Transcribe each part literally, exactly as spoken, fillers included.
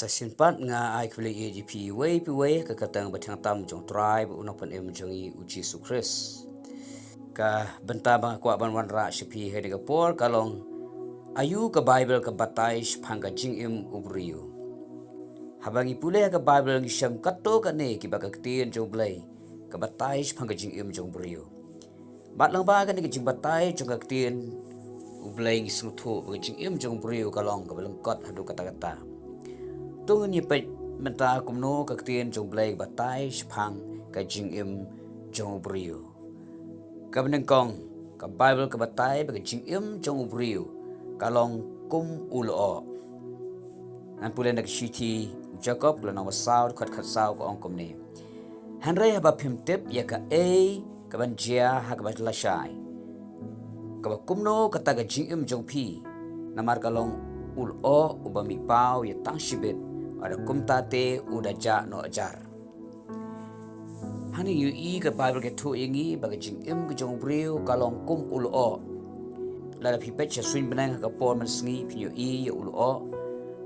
Shisien pat nga ai khublei ïa phi uwei pa uwei ha ka kyrteng ba thiang tam jong u Trai bad u Nongpynim jong ngi u Jisu Khrist. Ka bynta ba nga kwah ban wanrah sha phi ha kane ka por ka long, aïu ka Baibl ka batai shaphang ka jingim u briew. Haba ngi pule ha ka Baibl ngi shem katto katne kiba ka ktien jong u Blei ka batai shaphang ka jingim jong u briew. Bad lyngba kane ka jingbatai jong ka ktien u Blei ngi sngewthuh ba ka jingim jong u briew ka long kaba lyngkot haduh katta katta. To ngin ïa peit mynta kumno ka ktien jong u Blei ka batai shaphang ka jingim jong u briew. Kaba nyngkong, ka Baibl ka batai ba ka jingim jong u briew ka long kum u lyoh. Ngan pule na ka shithi u Jakob, ka lynnong ba saw, dkhot khatsaw, ka ong kumne: Hynrei haba phim tip ïa kaei kaban jia ha kaba lashai, kaba kumno kata ka jingim jong phi, namar ka long u lyoh uba mih paw ïa tang shibit, lada kumta te u da jah noh jar. Hangne ngi ïohi ka Baibl ka ïathuh ïa ngi ba ka jingim ka jong u briew ka long kum u lyoh. Lada phi peit sha suiñ bneng ha ka por mynsngi phin ïohi ïa u lyoh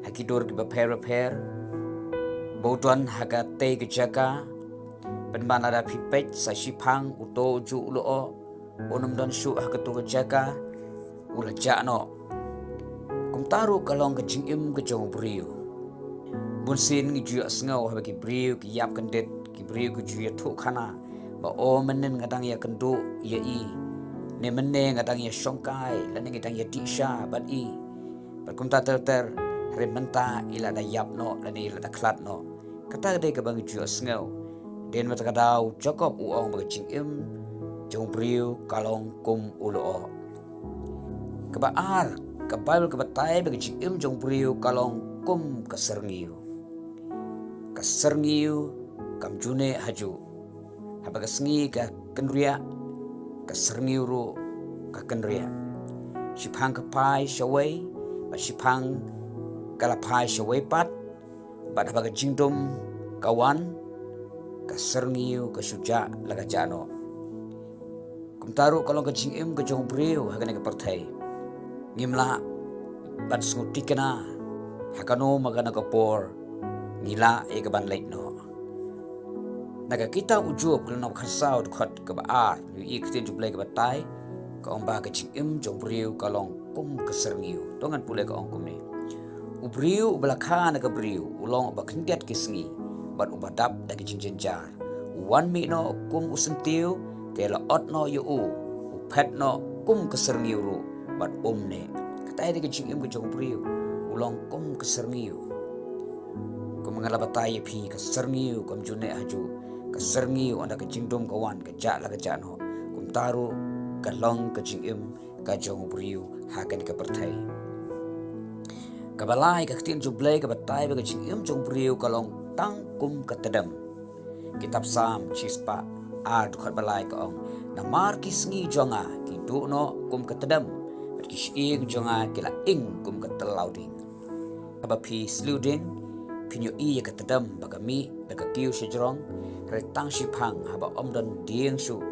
ha ki dur kiba pher bapher ba u don ha katei ka jaka. Pynban lada phi peit sa shiphang, uto ujuh u lyoh un ym don shuh ha kato ka jaka, u la jah noh. Kumta ruh ka long ka jingim ka jong u briew. Bunsien ngi ju ïohsngew haba ki briew ki ïap kyndit, ki briew ki ju ïathuh khana ba, o, mynnin nga dang ïakynduh ïa i, ne mynne nga dang ïashongkai, lane nga dang ïadih sha bad i. Bad kumta ter ter, hynrei mynta i la da ïap noh lane i la da khlad noh. Kata ka dei kaba ngi ju ïohsngew. Dei namar kata ka daw u Jakob u ong ba ka jingim jong u briew ka long kum u lyoh. Kaba ar, ka Baibl ka batai ba ka jingim jong u briew ka long kum ka syrngiew. Ka syrngiew kam ju neh hajuh. Haba ka sngi ka kynriah, ka syrngiew ruh ka kynriah. Shiphang ka phai shawei, bad shiphang ka la phai shawei pat, bad haba ka jingdum ka wan, ka syrngiew ka shu jah la ka jah noh. Kumta ruh ka long ka jingim ka jong u briew ha kane ka pyrthei. Ngim lah ban sngewthikna ha kano ma kano ka por ngi lah ïa kaban leit noh. Na ka kitab u Job, ka lynnong khatsaw, dkhot kaba ar, ngi ïohi ka ktien jong u Blei ka batai, ka ong ba ka jingim jong u briew ka long kum ka syrngiew. To ngan pule, ka ong kumne: U briew uba la kha na ka briew u long uba khyndiat ki sngi bad uba dap da ki jingjynjar. U wan mih noh kum u syntiew, te la ot noh ïa u, u phet noh kum ka syrngiew ruh bad um neh. Kata ïa ka jingim ka jong u briew, u long kum ka syrngiew. Kum nga la batai ïa phi, ka syrngiew kam ju neh hajuh. Ka syrngiew ynda ka jingdum ka wan, ka jah la ka jah noh. Kumta ruh ka long ka jingim ka jong u briew ha kane ka pyrthei. Kaba lai, ka ktien jong u Blei ka batai ba ka jingim jong u briew ka long tang kum ka tdem. Kitab Salm shispah ar, dkhot ba lai, ka ong: Namar ki sngi jong nga ki duh noh kum ka tdem, bad ki shyieng jong nga ki la ing kum ka tyllawding. Haba phi sliew dieng, phin ïohi ïa ka tdem ba ka mih da ka kiew shajrong, hynrei tang shiphang haba ym don dieng shuh,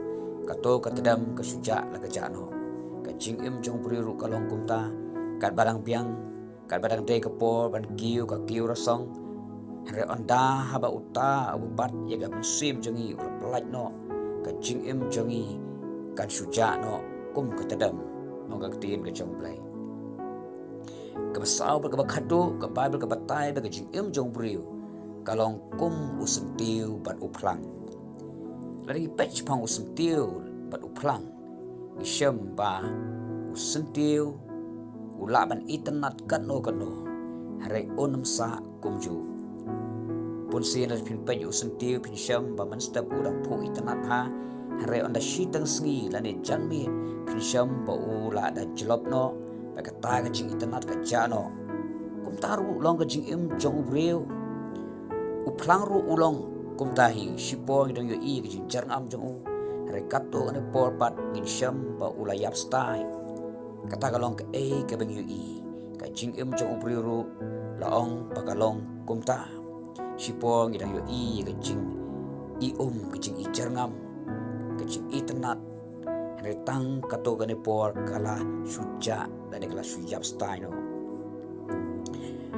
kato ka tdem ka shu jah la ka jah noh. Ka jingim jong u briew ruh ka long kumta, katba dang biang, katba dang dei ka por ban kiew, ka kiew rasong. Hynrei ynda haba uta uba bat ïa ka mynsiem jong ngi u la pyllait noh, ka jingim jong ngi kan shu jah noh kum ka tdem, ong ka ktien ka jong u Blei. Kaba saw bad kaba khatduh, ka Baibl ka batai ba ka jingim jong u briew ka long kum u syntiew bad u phlang. Lada ngi peit shaphang u syntiew bad u phlang, ngi shem ba u syntiew u lah ban itynnad katno katno, hynrei un ym sah kumjuh. Bunsien lada phin peit ïa u syntiew phin shem ba mynstep u dang phuh itynnad bha, hynrei ynda shiteng sngi lane janmiet phin shem ba u la da jlop noh, bad kata ka jingitynnad ka jah noh. Kumta ruh long ka jingim jong u briew. U phlang ruh u long kumta hi, shipor ngi dang ïohi ka jingjyrngam jong u, hynrei katto katne por pat ngin shem ba u la ïap stai. Kata ka long kaei kaba ngi ïohi. Ka jingim jong u briew ruh la ong ba ka long kumta. Shipor ngi dang ïohi ka jingim, ka jingijyrngam, ka jingitynnad, hynrei tang katto katne por ka la shu jah lane ka la shu ïap stai noh.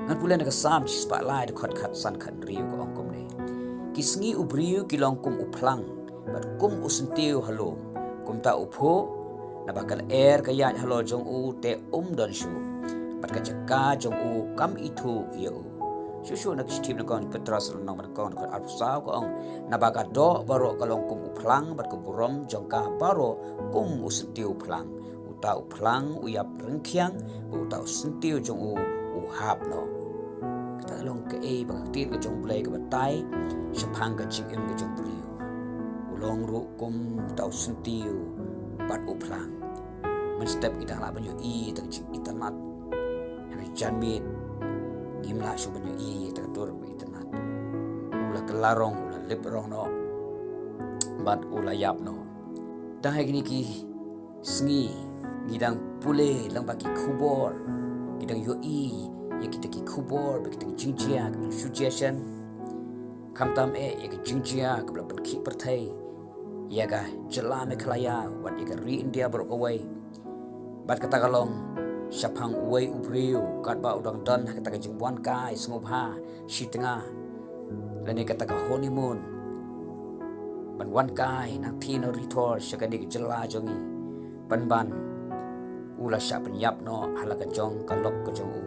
Ngan pule na ka Salm shispah lai dkhot khatsan khathynriew, ka ong kumne: Ki sngi u briew ki long kum u phlang bad kum u syntiew ha lum. Kumta u phuh, naba ka lyer ka ïaid halor jong u te um don shuh, bad ka jaka jong u kam ithuh ïa u. Shuh shuh na ka shithi nyngkong Petros lynnong ba nyngkong dkhot arphew saw, ka ong: Naba ka doh baroh ka long kum u phlang bad ka burom jong ka baroh kum u syntiew phlang. Uta u phlang u ïap ryngkhiang, bad uta u syntiew jong u u hap noh. Kata ka long kaei ba ka ktien ka jong U Blei ka batai shaphang ka jingim ka jong u briew. U long ruh kum uta u syntiew bad u phlang. Mynstep ngi dang lah ban ïohi ïa ka jingitynnad. Ha ka janmiet ngim lah shuh ban ïohi ïa ka dur ba itynnad. U la kylla rong, u la lip rong noh, bad u la ïap noh. Dang ha kine ki sngi ngi dang pule lyngba ki khubor, ngi dang ïohi ïa kita ki khubor ba kita ki jingjia ki dang shu jia shen. Khamtam eh ïa ka jingjia kaba la pynkhih pyrthei ïa ka jylla Meghalaya, wat ïa ka ri India baroh kawei. Bad kata ka long shaphang uwei u briew katba u dang don ha kata ka jingwan kai sngewbha shi tnga, lane kata ka honeymoon, ban wan kai nangthie na Ri Thor sha kane ka jylla jong ngi, pynban u la shah pynïap noh ha la ka jong ka lok ka jong u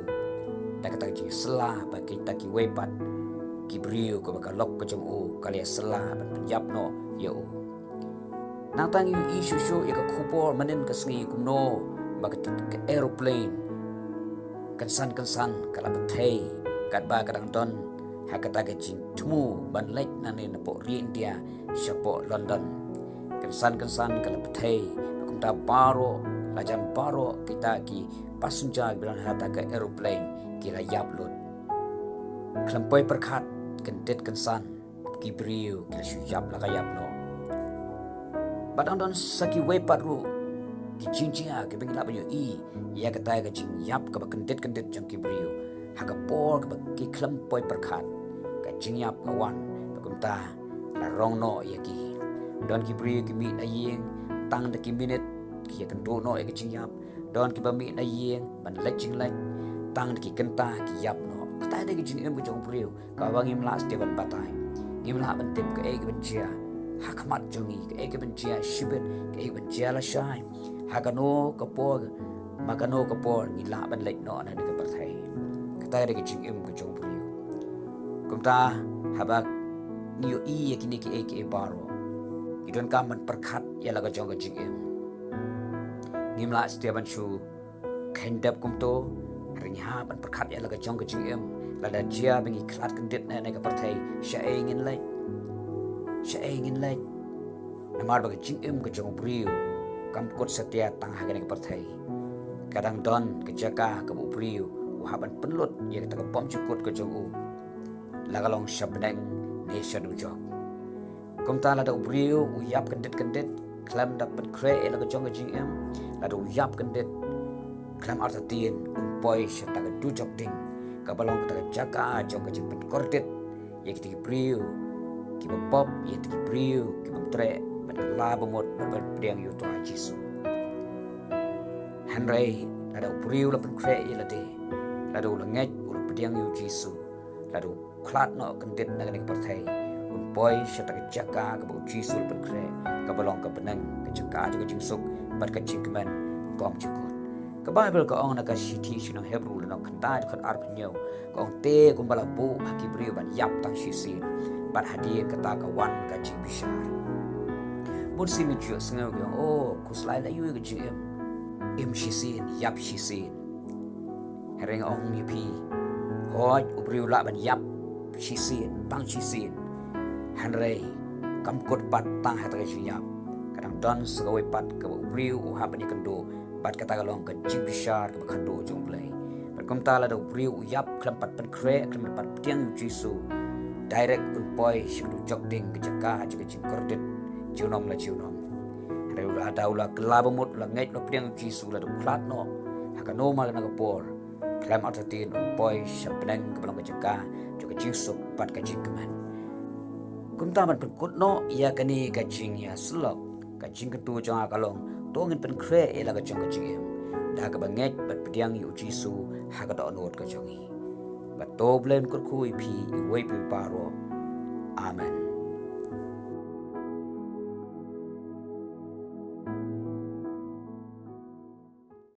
da kata ka jingsylla ba kita kiwei pat ki briew kaba ka lok ka jong u ka la ïasylla ban pynïap noh ïa u. Nangta ngi ïohi shuh shuh ïa ka khubor mynnin ka sngi kumno ba ka, ka aeroplane kynsan kynsan ka la bthei katba ka dang don ha kata ka jingthmu ban leit nangne napoh ri India shapoh London. Kynsan kynsan ka la bthei, kumta baroh, la jan baroh kita ki passenger kiba don ha kata ka aeroplane ki la ïap lut. Khlem poi pyrkhat, kyndit kynsan ki briew ki la shu ïap la ka ïap noh. Bad dang don sa kiwei pat ruh ki jingjia kiba ngi lah ban ïohi ïa kata ka jingïap kaba kyndit kyndit jong ki briew ha ka por kaba ki khlem poi pyrkhat. Ka jingïap ka wan, bad kumta la rong noh ïa ki. Don ki briew ki mih na ïing, tang da ki minit ki ïakynduh noh ïa ka jingïap. Don kiba mih na ïing ban leit jingleit, tang da ki kynta ki ïap noh. Kata dei ka jingim ka jong u briew kaba ngim lah sdang ban batai. Ngim lah ban tip kaei kaban jia ha khmat jong ngi, kaei kaban jia shibit, kaei kaban jia lashai, ha kano ka por, ma kano ka por ngi lah ban leit noh na kane ka pyrthei. Kata dei ka jingim ka jong u briew. Kumta haba ngi ïohi ïa kine kiei kiei baroh, ngi donkam ban pyrkhat ïa la ka jong ka jingim. Ngim lah sdang ban shu kheiñ dep kumto, hynrei ngi hap ban pyrkhat ïa la ka jong ka jingim. Lada jia ba ngi khlad kyndit na kane ka pyrthei, shaei ngin leit? Shaei ngin leit? Namar ba ka jingim ka jong u briew kam kut satia tang ha kane ka pyrthei. Ka dang don ka jaka kaba u briew u hap ban pynlut ïa kata ka bymjukut ka jong u, la ka long sha bneng ne sha dujok. Kumta lada u briew u ïap kyndit kyndit khlem da pynkhreh ïa la ka jong ka jingim, lada u ïap kyndit, khlem artatien un poi sha kata ka dujok ding, kaba long kata ka jaka jong ka jingpynkordit ïa kita ki briew kiba pop, ïa kita ki briew ki bym treh ban kylla ba mut ban pdiang ïa u Trai Jisu. Hynrei lada u briew u la pynkhreh ïa lade, lada u la ngeit, u la pdiang ïa u Jisu, lada u khlad noh kyndit na kane ka pyrthei, un poi sha kata ka jaka kaba u Jisu u la pynkhreh, kaba long ka bneng, ka jaka jong ka jingsuk bad ka jingkmen bymjukut. Ka Baibl ka ong na ka shithi sha ki nong Hebru lynnong khyndai dkhot arphew hynñiew, ka ong: Te kumba la buh ha ki briew ban ïap tang shisien, bad hadien kata ka wan ka jingbishar. Bun sien ngi ju ïohsngew ki ong, oh, khuslai la ïoh ka jingim, im shisien, ïap shisien. Hynrei nga ong ïa phi, hooid u briew u lah ban ïap shisien, tang shisien, hynrei kam kut pat tang ha kata ka jingïap. Ka dang don sa kawei pat kaba u briew u hap ban ïakynduh, bad kata ka long ka jingbishar kaba khadduh jong u Blei. Bad kumta lada u briew u ïap khlem pat pynkhreh, khlem pat pdiang ïa u Jisu, direct un poi sha ka dujok ding, ka jaka jong ka jingkordit junom la junom. Hynrei lada u la kylla ba mut, u la ngeit, u la pdiang ïa u Jisu, lada u khlad noh ha kano ma kano ka por, khlem artatien un poi sha bneng kaba long ka jaka jong ka jingsuk bad ka jingkmen. Kumta ban pynkut noh ïa kane ka jingïasyllok, ka jingkyntu jong nga ka long, to ngin pynkhreh ïa la ka jong ka jingim da kaba ngeit bad pdiang ïa u Jisu ha ka dohnud ka jong ngi. Ba to Blei un kyrkhu ïa phi iwei pa iwei baroh. Amen.